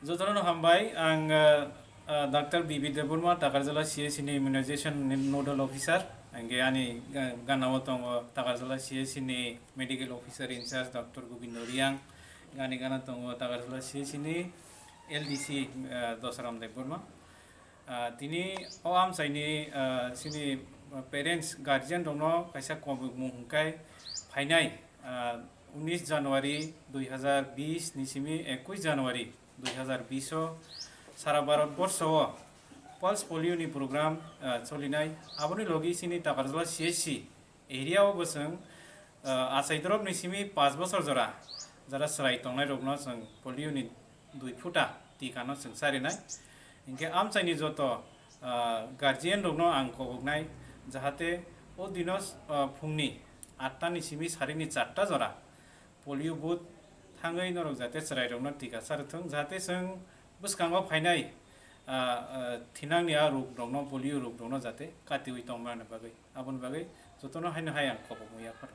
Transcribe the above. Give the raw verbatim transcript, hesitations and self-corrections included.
Jotono hambai, ang, ah, ah, Doctor B B Debbarma, Takarjala C H C ni Immunization ni Nodal Officer. Hingke ani ga-, ganao tongo Takarjala C H C ni Medical Officer in charge Doctor Gobindo Riang. Ani gana tongo Takarjala C H C ni L D C, ah, Dosaram Debbarma. Ah, tini o amchaini, ah, chini parents, guardian rokno kaisa kobokmung hwnkhai phainai, ah, unis January dui hazar bis ni simi ekush January dui hazar bis o sara Bharat borsho o Pulse Polio ni program, ah, cholinai. Aboni logi chini Takarjala C H C area o bo chwng, ah, achai dorop ni simi paanch bosor jora, jara chwrai tongnai rokno chwng polio ni dui phuta tika no chwng charinai. Hinkhe amchaini joto, ah, guardian rokno ang koboknai, jahate o dino, ah, phungni atta ni simi sarini charta jora polio booth thangwi norok jate chwrai rokno tika charwthwng, jahate chwng bwskango phainai, ah, ah, thinangni a rok rokno, polio rok rokno jate katiwi tongmani bagwi. Aboni bagwi jotono haino hai ang kobokmung yapharo.